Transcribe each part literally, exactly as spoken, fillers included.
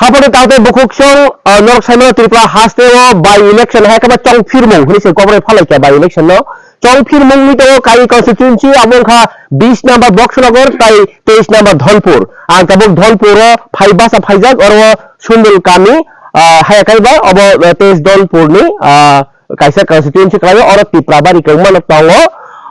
Khapano tangtei bukhuk song, ah, norok saimano Tripura haste o by election hai khe ba chongphirmung hwnwi se kobroi phalai kha by election no. Chongphirmung ni tongo kaini constituency abo wngkha bis number Boxnagar tai teis number Dhonpur. Ang tabuk Dhonpur o phai basa phaijak oro Sundul kami, ah, hai khe ba obo, eh, teis Dhonpur ni, ah, kaisa constituency khlaio, oro Tipra bari kwbangma no tongo.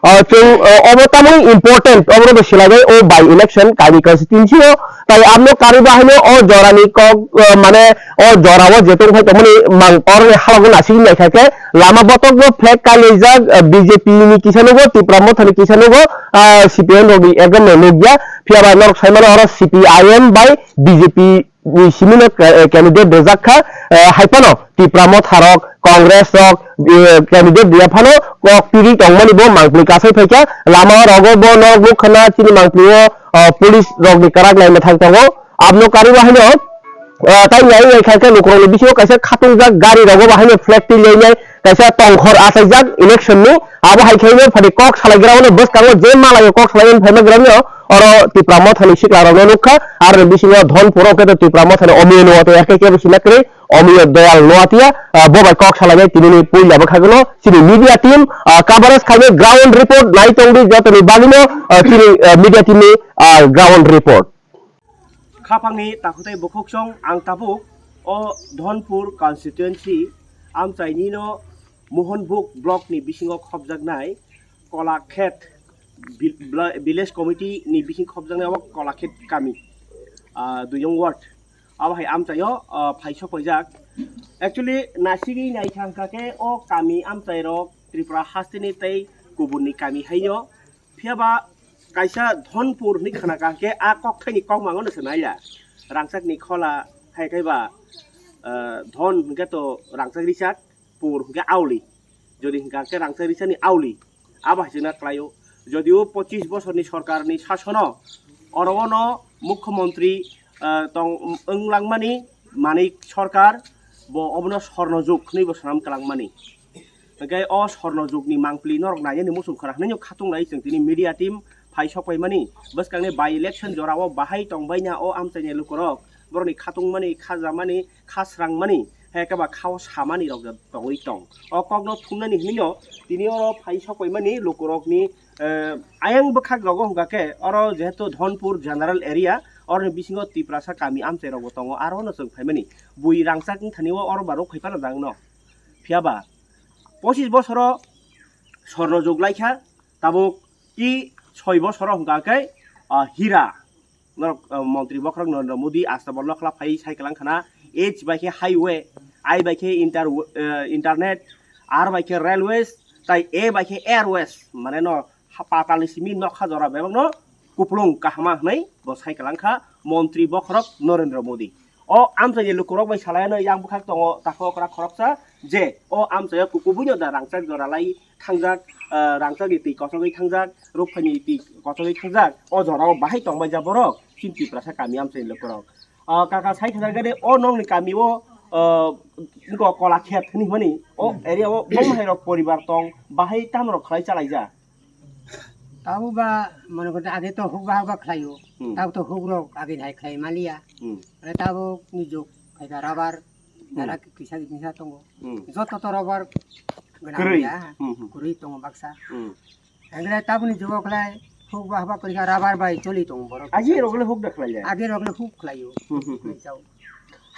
O, chwng, o, obo tamoni important, obono bo swlaibai o by election kaini constituency o, tai abno karwi bahaino o jorani kok, o, mane o jorao je tongphai tongmani mang oroni halokno nasigwi naikha khe lama botokno flag kailaijak, o, B J P ni kisa nugo, Tipra Motha ni kisa nugo, o, C P I M rokni ekdom no nukya, phiyaba norok saimano oro C P I M bai B J P ni simi no, eh, candidate rijak kha, eh, hai phano Tipra Motha rok, Congress rok, eh, candidate riya phano kok piri tongmani bo mangpili kasai phaikha. Lama rogo bo norok nukha na chini mangpili o, oh, police rok ni kwrak nai mwthang tongo. Abno karwi bahaino, eh, tai nai nai kha khe lukurok ni bisingo kaisa khatungjak gari rogo bahaino flag twi lai nai kaisa tongkhor achaijak election ni. Abo hai khe no phadi kok salaigra no bwskango je malaio kok salai phaima gra no. Oro Tipra Motha ni sikla rok no nukha, aro ni bisingo Dhonpur o khe to Tipra Motha ni Omiyo Noatia khe kebo sina kwrwi, Omiyo Doyal Noatia, ah, bo bai kok salai bai tini ni puila bwkha no chini media team, ah, coverage khainai ground report nai tongdi joto ni bagwi no, ah, chini, ah, media team ni, ah, ground report. Khapang ni takhutai bukhuk song ang tabuk o Dhonpur constituency amchai ni no Mohanbuk block ni bisingo khopjaknai Kolakhet vil-, vla-, village committee ni bising khopjaknai o Kolakhet kami, ah, dui nong ward. Abo hai amchaio, ah, phai sok paijak. Actually, nasigwi naithang kha khe o kami amchai rok Tripura haste ni tei kubun ni kami haino. Phiya ba kaisa Dhonpur hinwi khna kha khe a kokthaini kokmang no se naiya. Rangchak ni khola hai khe ba, ah, Dhon hinkhe to rangchak richak. Pur hwnkhe auli, jodi hwnkha khe rangchak richani auli, abo hai se na khlaio. Jodio pochis bosorni sorkarni sasono oro ono mukhyamantri, ah, tong wng langmani Manik Sarkar, bo obono sorno jug hwnwi bo swnam kwlangmani. Hwnkhe o sorno jugni mangpili norok nainani muchung khwra hwnwi khatung lai chwng tini media team phai sok paimani. Bwskangni by election jorao bahai tongbaina o amchaini lukurok borokni khatungmani, khajamani, kha srangmani, hai khe ba khao samani rok tongwi tong. O kokno thumnani hinwi no tini oro phai sok paimani lukurokni, eh, ayang bwkhak rogo hwnkha khe oro jehetu Dhonpur general area, oroni bisingo Tiprasa kami amchai rokbo tongo, aro no chwng phaimani. Bui rangchak wngthani o oro ba rok phai phano jang no. Phiya ba pochis bosoro sorno jug lai kha, tabuk ki soi bosoro hwnkha khe, ah, hira. Norok, ah, montri bokhorok Narendra Modi asta borno khla phai sai kwlang khana, H bai khe highway, I bai khe inter-, eh, internet, R bai khe railways, tai A bai khe airways, mane no ha-, patalni simi nokha jora bebakno kupulung kahama hwnwi bo sai kwlang kha montri bokhorok Narendra Modi. O amchaini lukurok bai salai ano yang bwkhak tongo takhuk okra khoroksa je o amchaio kukubuino da rangchak jora lai thangjak, ah, rangchakni twi kochogwi thangjak, rukphaini twi kochogwi thangjak, o jorao bahai tongbaijak borok chini Tiprasa kami amchaini lukurok. Ah, kaka sai khajak gade o nokni kamio, ah, wngkha Kolakhet hwnwi hwnwi o area o bom hai rok poribar tong bahai tamo rok khlai chalaijak. Tabuk ba mone kore age to huk ba huk ba khlaio. Hmm. Tabuk to huk rok age hai khlai maliya. Hmm. Tabuk ni jug khai ba rubber. Hmm. Jara kisa kisa tongo. Hmm. Joto to rubber gwnang kwrwi. Ya. Hmm, hmm. Kwrwi tongo baksa. Hmm. Engre tabuk ni jugo khlai huk ba huk ba kwrwi kha rubber bai choli tongo borok. Agi rok le huk da khlai ya? Agi rok le huk khlaio. Hmm, hmm, hmm. Chao.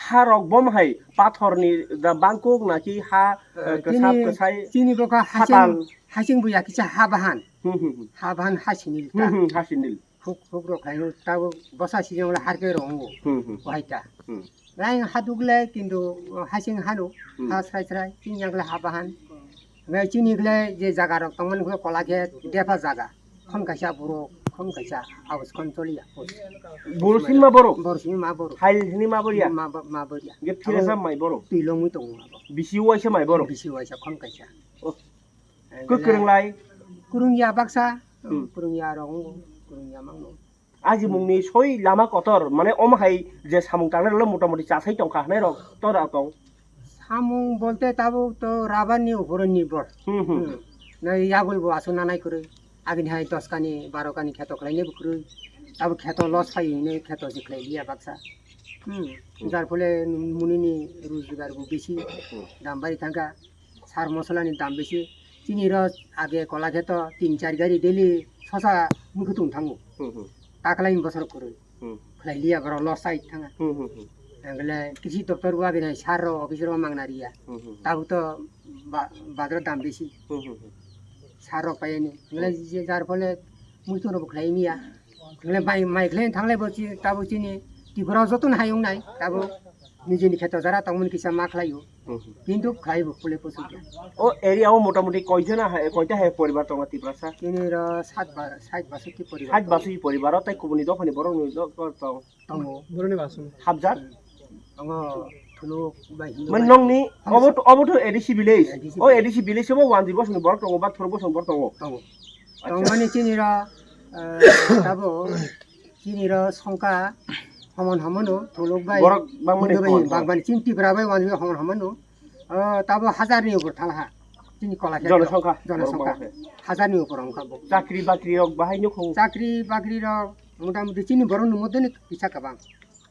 Ha rok bom hai pathor ni da bangkuk naki ha, eh, eh, kwsap chini, kwsai chini bokha hatal. Hasing, hasing buya kisa ha bahan. Hmm, hmm, hmm. Ha bahan ha sinil ta. Hmm, hmm, ha sinil. Huk, huk rok hai no tabo bosa sijang le har ke rongo. Hmm, hmm. Wahai ta. Hmm. Lain ha duk le kintu hasing hanu, hmm, ha srai srai, chini yang le ha bahan. Ngai chini le je jaga rok tongmani khe Kolakhet, Depa jaga. Khon kaisa borok, khon kaisa house khon choliya. Bor sini ma borok? Bor sini ma borok. Hai sini ma boriya? Ma bo-, ma boriya. Ge phira sa mai borok? Twi longwi tongo abo. Bisi waisa mai borok? Bisi waisa khon kaisa. Oh. Kwrwng lai? Kwrwng ya baksa. Hmm. Kwrwng ya rok wng, kwrwng ya mangno. Ajimungni soi lama kotor, mane omo hai je samung tangnai rok motamoti chasai tongkha hwnai rok tora tong. Samung bolte tabuk to rubber ni upor nirbhor. Hmm, hmm. Hmm. Na yagul bo asu nanai kwrwi. Agini hai dos kani, baro kani kheto khlainai bo kwrwi. Tabuk kheto loss phai hinwi kheto se khlai liya baksa. Hmm. Jar phole munini rojgar bo bisi, hmm, dam bari thangkha, sar mosola ni dam bisi. Chini ro age kola kheto tin char gari daily sosa mukutung thango. Hmm, hmm. Taklai bosor kwrwi. Hmm. Khlai liya borok loss sai thanga. Hmm, hmm, hmm. Angle kisi doctor bo age nai sar ro office ro mangna riya. Hmm, hmm, hmm. Tabuk to ba-, bazar dam bisi. Hmm, hmm, hmm. Sar rok pai ani. Angle, hmm, je jar phole muitu no bo khlai miya. Angle mai, mai khlai thanglai bo chi, tabuk chini Tripura joto no hayung nai. Tabuk nijini kheto jara tongmani kisa ma khlai o. Hmm. Kintu khlai bo phule poso kya. O area o motamuti koijona hai, koita hai poribar tongo Tiprasa? Chini ro sat ba-, sait basukti poribar. Sait basukti poribar o tai kubuni dophani borok ni do-, do-, tong. Tongo. Boroni basung. Habjak? Tongo, thuluk bai hindu. Man bai. Nongni, obo to, obo to A D C village. A D C village. O A D C village obo wanjwi bosongni borok tongo, ba thuruk bosongni borok tongo? Tongo. Acha. Tongmani chini ro, eh, tabo, chini ro songkha, homon homono, thuluk bai, borok bangmani hindu bai, hon, hon. Bangmani chini Tipra bai wanjwi homon homono. O, tabo hajar ni upor thalha. Chini kola khe. Jonosongkha, jonosongkha. Borok bangkhe. Hajar ni upor wngkha bo. Chakri bakri rok bahai no kho. Chakri bakri rok motamuti chini borok ni moddhe ni kisa kabang.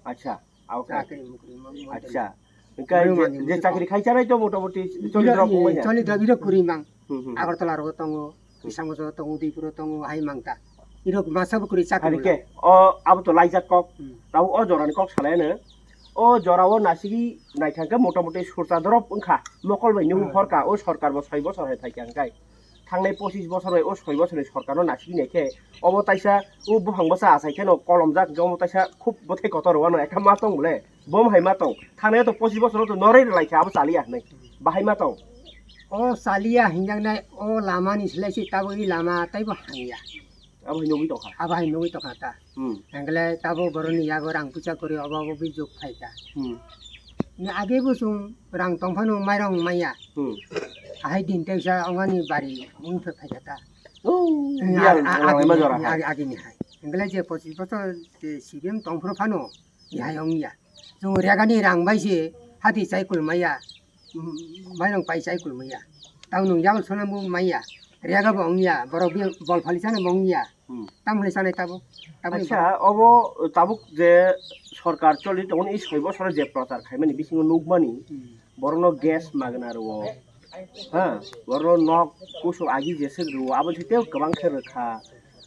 Acha, okay. Chakri mukri mo-, moddhe ni. Acha. Engkai borok je, mani je mukri chakri kho. Khai chanai to motamuti choli rok wngya. Choli rok iro kuri mang. Hmm, hmm. Agartala rogo tongo, hmm, Kisamgo tongo, Dipuro tongo, hai mangta. Irok masa bo kwrwi chakri. Hari khe, o abo to laijak kok. Hmm. Tabo o jorani kok salai ano. O jorao nasigi naithang khe motamuti surcha dorop wngkha. Mokol bai nung, hmm, horka, o sorkar bo soi bosor hai phaikha hwnkhe. Thangnai pochis bosor bai o soi bosorni sorkarno nasigi naikhe, obo taisa o buphang bwsa achai kheno kolomjak hwnkhe omo taisa khub bwthai kotor rwano ekha ma tong bole. Bom hai ma tong. Thangnai to pochis bosor to noroi rwlai kha abo chaliya hinwi. Bahai ma tong. O chaliya hinjaknai o lama ni slai se tabukni lama taibo hamya. Abo hai nugui tongkha. Abo hai nugui tongkha ta. Hmm. Engle tabuk boroni yago rang puisa kwrwi obo obo bijok phaikha. Hmm. Ni age bo chwng rang tongphano mairang maya. Hmm. Ahai din teisa ongani bari wngphe phaikha ta. Oh, eh, biyal a-, a-, langlaima agini, jora hai. Ag-, agini hai. Engle je pochis bosor je C P M tongphuru phano, ihai ongya. Chwng regani rang bai se hati chai kulmaya, mm, mairang pai chai kulmaya. Tamo nwng yabal sona bo maya, rega bo wngya, borok bol phali chana bo wngya. Hmm. Tamo hwnwi sanai tabuk, tabuk. Acha, obo tabuk je sorkar choli tongmani soi bosoro je prochar khaimani bisingo nukmani, hmm, borokno gas magna rwo, ha, borokno nok kusuk agi jeswk rwo, abo se tei kwbang khe rwkha.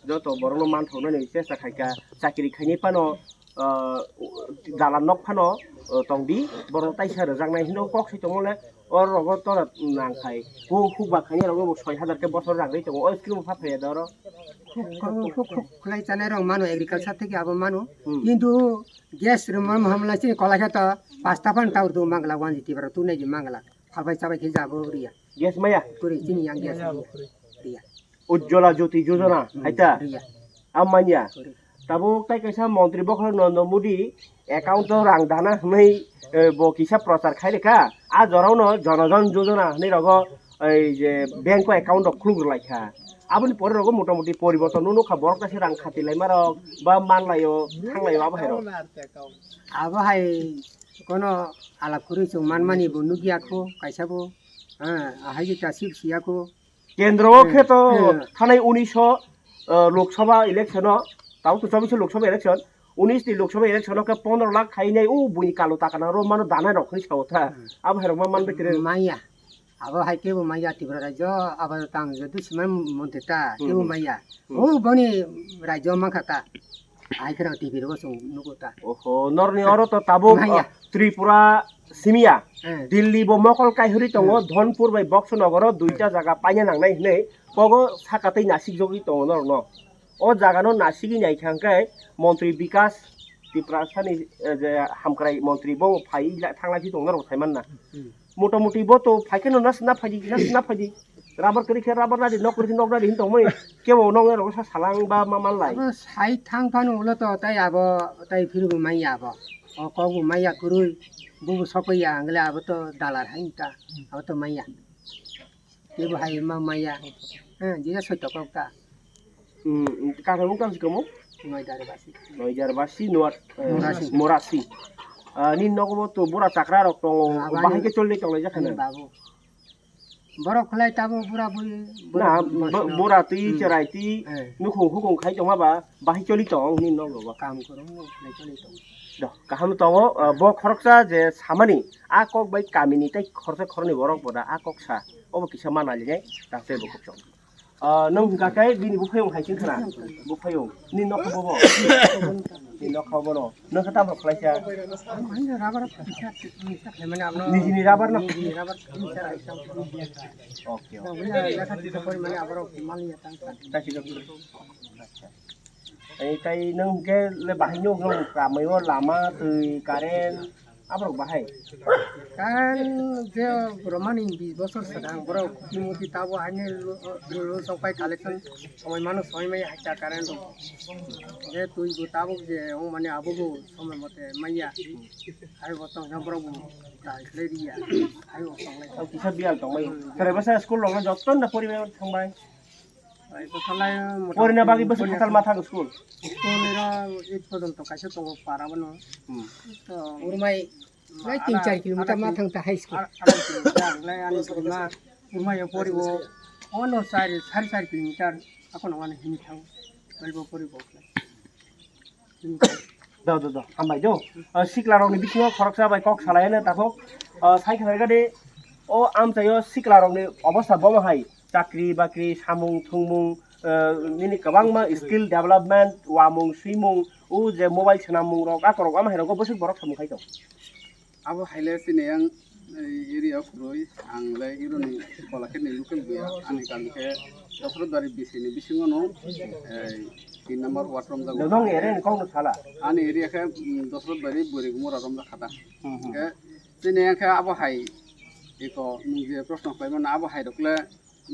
Joto borokno manthoknani chesta khaikha, chakri khainai phano ah, dalan nok phano, ah, tongdi, borok taisa rwjaknai hino kok se tongmole, oro rogo tora nangkhai, hu-, hukba khainai rogo bo soi hajar khe bosor rang ri tongo, o scheme pha phaiya da oro. Huk, huk, huk, huk khlai chanai rok mano, agriculture theke abo mano. Hmm. Kintu gas rwma mahamla chini kola khe to pasta phan ta urdu mangla, one G T baro tu nai di mangla. Phalbai chabai khe jabo riya. Gas maya? Kuri chini yang gas riya. Riya. Ujjwala Jyoti Yojana, hmm, haita? Riya. Amanya. Kuri. Tabuk tai kaisa montri bokhorok Narendra Modi account o rang dana hwnwi, eh, bo kisa prochar khai rikha. A jorao no Jan Dhan Yojana hwnwi rogo ei je bank o account rok khuluk rwlai kha. Aboni pore rogo motamuti poriborton nukha borok kaisa rang khati laima rok ba manlaio thanglaio abo hai rok. Abo hai kono alap kwrwi chwng manmani bo nukya kho kaisa bo. Ah, ahai je ta sip siya kho. Kendro o hmm, khe to hmm, thanai unisho, uh, Lok Sabha election o, tabo to chobbish Lok Sabha election, unis ni Lok Sabha election o khe pondro lakh khainai o buini kalu takana ro mano danai rok hinwi sao tha. Hmm. Abo hai rok ma man bai kre. Maya. Abo hai kebo maya Tripura rajyo, abo tang je dusiman montri ta, hmm, kebo hmm, maya. Hmm. O boni rajyo mankha ta. Ai kheno T V rogo chwng nugo ta. Oho, norni oro to tabuk, maya, ah, Tripura simiya. Hmm. Delhi bo mokol kaihuri tongo, hmm, Dhonpur bai Boxo Nogoro duita, hmm, jaga paina nangnai hinwi kogo saka tei nasik jogwi tongo norno. O jaga no nasigwi naikha hwnkhe Montri Bikas Tiprasani, eh, je hamkrai montri bo phai la-, thanglai si tongo norok saimanna. Hmm. Motamuti bo to phai kheno na, na phaidi, na, na phaidi. Rubber kwrwi khe rubber nadi, nok kwrwi khe nok nadi hin tongmani. Kebo nok nai rok sa salang ba ma manlai. Abo sai thang phano ulo to tai abo tai phirbo mai abo. O kok bo maya kwrwi, bubo sokoi ya, angle abo to dalar hai ta, abo to maya. Kebo hai ma maya. Eh, jina soi to kok ta. Hmm, hmm, kaisa mung tang si komo? Noidar basi. Noidar basi, nuat, eh, Morasi. Morasi. Ah, ni nogo bo to bura chakra rok tongo, ah, bahai ke choli tonglai jakha na. Babu. Borok khlai tabo bura buri, na, borok bo-, bosno. Bura twi, hmm, cherai twi, eh, nukhung hukung khai tongma ba, bahai choli tong ni nogo ba. Kam korong no khlai choli tong. Do, kaham tongo, ah, bo khoroksa je samani, a kok bai kamini tei khoroksa khoroknwi borok bo da a kok sa, obo kisa ma nailinai, tak tei bo kok chok. Ah, nwng hwnkha khe bini buphayung hai chwng khna, buphayung, nini nokha bobo, nini nokha bono, nwng khe tamo khlaisa? Nijini rubber no? Okay, okay. Tei tei nwng hwnkhe le bahai nwng nwng kamai o lama, twi, current, aborok bahai. Current je romani bis bosor swkang borok muti tabo haino lo, lo, lo sokpai collection somoi mano somoi mai hakya current rok. Je twi bo tabuk je wng mani abo bo somoi mote maya. Hai bo tong borok bo tai khlai riya. Hai bo tong lai. Kisa biyal tong mai. Sere basa school rok no joto na poribai thang bai. Porina bagwi bwswk kwtal ma thango school? School iro eight porjonto kaisa tongo para bono. Hmm. To urmai lai tin char kilometer ma thang ta high school. Ar, ar kilometer lai ani porima, urmai yo poribo. Ono sari, sari sari kilometer ako nangani hini thang. Mai bo poribo. Do, do, do, hambai do. Ah, sikla rokni bisingo khoroksa bai kok salai ano takhok. Ah, sai khlai gade, o amchaio sikla rokni obostha bomo hai. Chakri bakri, samung thungmung, ah, nini kwbangma skill development, wamung swimung, o je mobile swnamung rok, akorok ama hai rogo bwswk borok samung khai tong. Abo haile chini yang, eh, area o kwrwi, ang le ironi Kolakhetni local buya, ani kami khe Dosrotbari bisini bisingo no, eh, tin number ward romjago. Dodong ere ni kok no sala. Ani area khe, mm, Dosrotbari Bwrwigumura romjak kha da. Hmm, hmm. Khe chini yang khe abo hai eko nwng je proshno khlai mano abo hai rok le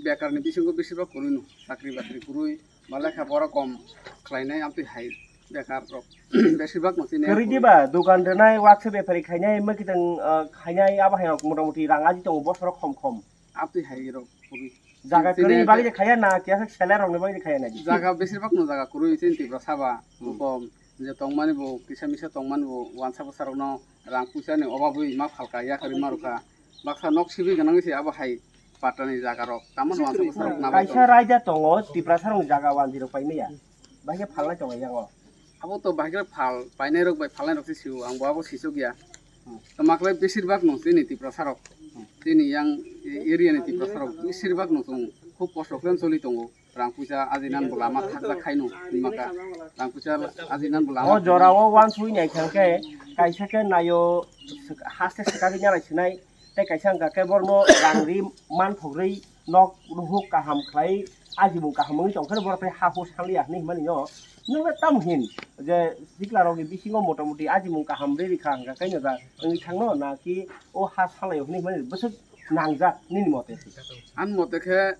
bekarni bisingo besibak kwrwi no, chakri bakri kwrwi, ba lekha pora kom khlainai amtwi hai bekar rok besibak no chini. Kwrwi diba, dogan rwnai, waksa bepari khainai, mwkhitwng, ah, khainai, abo hai rok motamuti rang aji tongo bosoro khom khom. Amtwi hai rok kwrwi. Jaga chini kwrwi bagwi khaya na, kiyasa seller rokni bagwi khaya na di? Jaga besibak no jaga kwrwi chini Tiprasa ba, hmm, bukom je tongmani bo kisa misa tongmani bo wansa bwsa rok no rang puisa ni obab wi ma phalka yakarwi ma rwkha. Baksa nok sibwi gwnangwi se abo hai pattani jaga rok. Tamo no aswk bwsarok nabai kaisa tongo. Raida tongo, Tiprasa rokni jaga wanjwi rok paimaya. Bahai khe phalnai tongo yango. Abo to bahai khe phal painai rok bai phalnai rok se sio, ang bo abo sisok ya. Hmm. Tamo khlai besir bak no chini Tiprasa rok. Hmm. Chini yang area ni Tiprasa rok besir bak no chwng khub kosto khlai choli tongo. Rang puisa ajinan bo lama thakjak khaino hinmaka. Rang puisa ajinan bo lama. O jora o wansui nai thang khe kaisa khe nayo haste swkagwi nalai sinai. Tei kaisa wngkha khe borokno rang ri manthok rwi nok nuhuk kaham khlai ajimung kaham wngwi tong khe borok tei ha hu sanliya hinwi himani no. Nwng le tamo hin je sikla rokni bisingo motamuti ajimung kaham rwi rikha hwnkha khe no da wngwi thangno na ki o ha salaio hinwi himani bwswk nangjak nini mote? Ani mote khe,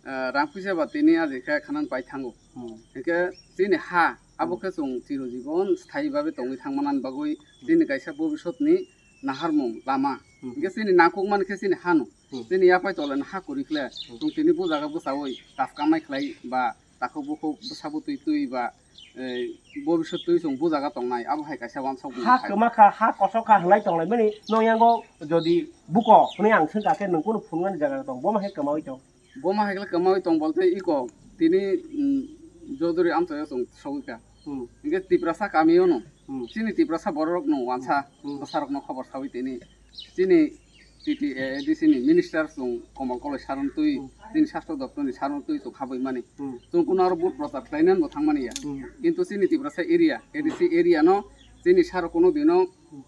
eh, rang puisa ba tini aji khe khanan pai thango. Hmm. Hinkhe chini ha abo khe chwng chiro jibon sthayi babe tongwi thangmanani bagwi chini kaisa bobisotni naharmung lama. Hmm. Hinkhe chini nangkukmani khe chini hano. Hmm. Chini yapai tolani ha kwrwi khle chwng tini bo jaga bwchaui kaskam nai khlai ba takhuk bukhuk bwsa bwtwi twi ba, eh, bobisot twi chwng bo jaga tongnai abo hai kaisa wansok. Ha kwma kha, ha kosok kha hwnlai tonglaimani nokyango jodi buko hwnwi ang swngkha khe nwng kunu phunuknani jaga tong, bo ma khe kwmaui tong? Bo ma hai khe kwmaui tong bolte iko tini, mm, jodori amchaio chwng sogwi kha. Hmm. Hinkhe Tiprasa kamio no, hmm, chini Tiprasa bororok no wansa, hmm, bwsarok no khobor saui tini chini T T A A D C ni minister chwng Komol Koloi sir-no twi, hmm, chini sastro doptor ni sir-no twi chwng habwi mani. Hmm. Chwng kuno aro vote prochar khlainani bo thangmani ya. Hmm. Kintu chini Tiprasa area, A D C area no chini sir-o kuno dino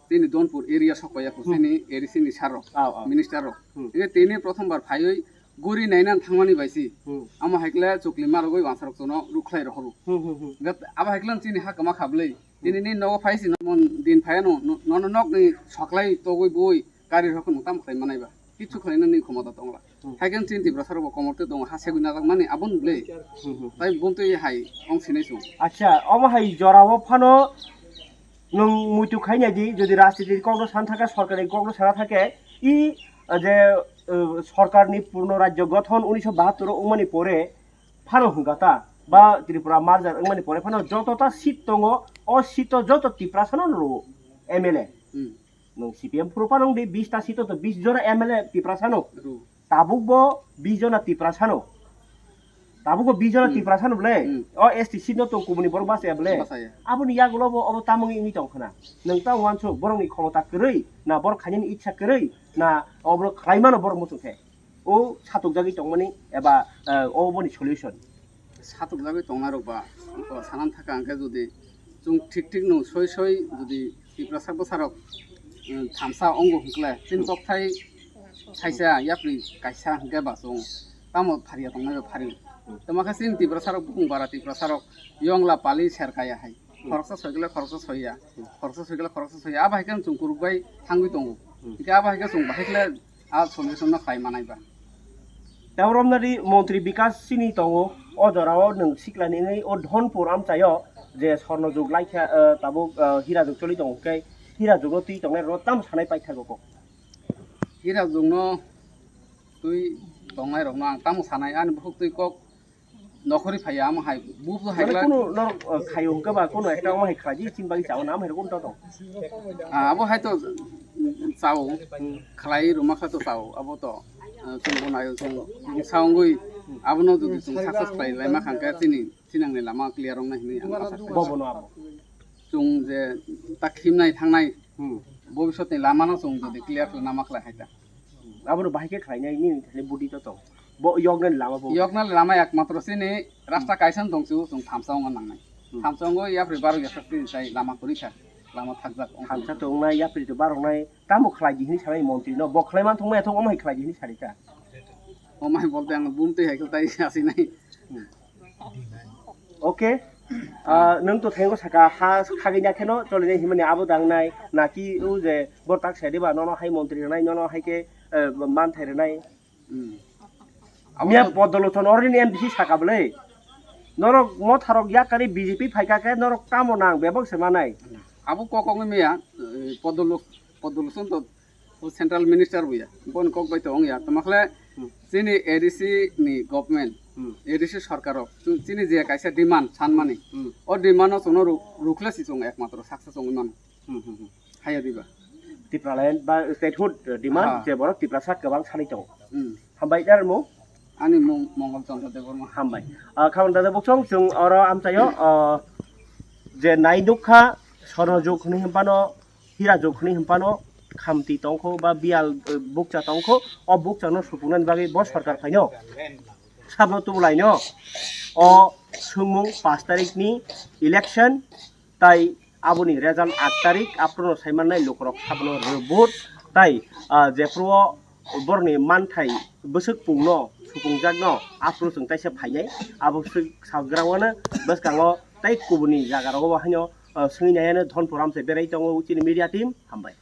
chini Donpur area sokpaiya kho, hmm, chini A D C ni sir-o, ah, ah, minister rok. Hmm. Hinkhe tini prothom bar phaiwi guri nainani thangmani bai si. Hmm. Amo hai khe chukli ma rogwi wansa rok chwngno rukhlai rohoro. Hmm, hmm, hmm. Gat-, abo hai khe chini ha kwma kha bwlwi. Hmm. Tini ni nogo phai si, mon din phai ano, no-, nono nokni soklai togwi bui gari rok no tam khlai manai ba. Kichu khlai nani khomota tongla. Hmm. Hai khe chini Tiprasa rok bo komor twi tongo, ha segwi najak mani aboni bwlwi. Hmm, hmm, hmm. Tai buntwi hai ong sinai chwng. Acha, omo hai jora o phano nwng muitu khai nai di, jodi rajniti kok no san thake, sorkari kok no sana thake, i, ah, je, eh, sorkar ni purno rajyo gothon unisho bahattor o wngmani pore phano hwnkha ta, ba Tripura merger wngmani pore phano joto ta seat tongo, o seat o joto Tiprasa no rwo M L A. Hmm. Nwng C P M phuru phano wng di, bis ta seat o to bis jora M L A Tiprasa no. Rwo. Tabuk bo bis jona Tiprasa no. Tabuk o bijala Hmm. Tiprasa no bole. Hmm. O S T C no tong kubuni borok basa ya bole. Basa ya. Aboni yagulo bo obo tamung wngwi tong khna. Nwng ta wansuk borok ni khomota kwrwi na borok khainani itsa kwrwi na obo khlai mano borok muchung khe. O satuk jagwi tongmani eba, eh, oboni solution. Satuk jagwi tongnai rok ba, o sanan thaka hwnkhe jodi chwng thik thik no soi soi jodi Tiprasa bwsarok, um, thamsa ongo hwnkhe chini Hmm. kokthai thaisa yapri kaisa hwnkhe ba chwng tamo phariya tongnai ba phari. Hmm. Tamo khe chini Tiprasa rok bukung bara Tiprasa rok yongla pali ser kaya hai. Hmm. Khoroksa soi kle khoroksa soiya. Hmm. Khoroksa soi kle khoroksa soiya. Abo hai khe chwng kuruk bai thangwi tongo. Hmm. Hwnkhe abo hai khe chwng bahai kle a solution no khlai manai ba. Tei romnadi montri Bikas sini tongo, o jorao nwng sikla nini o Dhonpur amchaio je sorno jug laikha, eh, tabuk, eh, hira jug choli tongo khe hira jugno twi tongnai rok tamo sanai paithago kok. Hira jugno twi tongnai rokno ang tamo sanai ani bukhuk twi kok nokhori phaiya amo hai bubu hai Mane kla kunu norok, eh, khayo hwnkhe ba kunu ekta omo hai khlaidi chini bagwi chao na amo hai rok wngtong. Ah, abo hai to chao khlai rwma kha to chao abo to, eh, chwng bo naio chwng sa wngwi abono jodi chwng success khlai laima kha hwnkhe chini chinangni lama clear wngnai hinwi ang asa kha. Bobo no abo. Chwng je ta khimnai thangnai Hmm. bobiswtni lamano chwng jodi clear khlai nama khlai hai ta. Abono bahai khe khlainai nini thani budi to tong. Bo yoknani lama bo. Yokna lama ekmatro chini rasta kaisa tong chu chwng thamsa wngna nangnai. Hmm. Thamsa wngwi yapri barok yasakti chai lama kwrwi kha. Lama thakjak wngkha. Thamsa tongnai yapri to baroknai tamo khlai di hinwi sanai montri no bo khlai man thongmaya thong omo hai khlai di hinwi sari kha. Omo hai bolte ang bumtwi hai khe tai asinai. Hmm. Okay. Ah, nwng to thango saka ha khagwi na kheno choli nai himani abo dangnai naki o je bor tak sai diba nono hai montri rwnai nono hai khe, eh, manthai rwnai. Hmm. Miya Podolochon oroni M D C saka bwle. Norok motharok yakari B J P phaika khe norok tamo nang bebak se manai. Abo kok wngwi miya, eh, Podolo-, Podolochon to o central minister bo ya, boni kok bai to wng ya. Tamo khle Hmm. chini A D C ni government, Hmm. A D C sarkar rok, chini je kaisa demand sanmani, Hmm. o demand no chwngno ru-, rukhle si chwng ekmatro success wngwi mano. Hmm, hmm, hmm. Haya diba? Tipraland ba statehood demand Ah. je borok Tiprasa kwbang sanwi tongo. Hmm. Hambai dar mo? Ani mung Mongol Chandra Debbarma. Hambai. Ah, khamang dada buksong chwng oro amchaio, ah, je nai nukha sorno jug hwnwi hwnphano hira jug hwnwi hwnphano khamti tongkho ba biyal, eh, bukcha tongkho, o bukchano supungnani bagwi bo sarkar phaino sabno tubulaino o swngmung pash tarikni election tai aboni result aat tarik aphruno saimannai lukurok sabno rw vote tai, ah, jephruo borokni manthai bwswk pungno supungjakno aphru chwng taisa phainai abo swk sagrao ano bwskango tei kubuni jagarogo haino, ah, swngwi naiyano Dhonpur amchai berai tongo chini media team hambai.